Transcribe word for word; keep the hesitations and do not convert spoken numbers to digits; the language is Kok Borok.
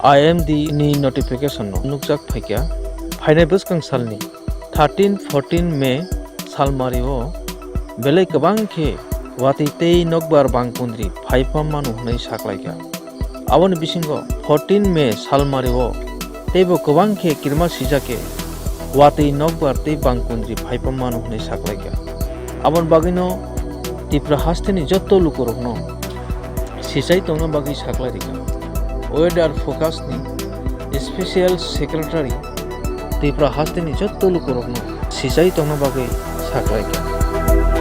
I M D ni notification no nukjak phaikha. Phainai bwskang salni thirteen fourteen May salmari o belai kwbang khe watwi tei nokbar bangkundri phaipham mano hwnwi saklaikha. Aboni bisingo fourteen May salmari o teibo kwbang khe kirima sijak khe watwi nokbar tei bangkundri phaipham mano hwnwi saklaikha. Aboni bagwino Tripura hasteni jotto lukurokno sichai tongna bagwi saklai rikha. Weather forecast ni special secretary Tripura hasteni jotto lukurokno sichai tongna bagwi saklaikha.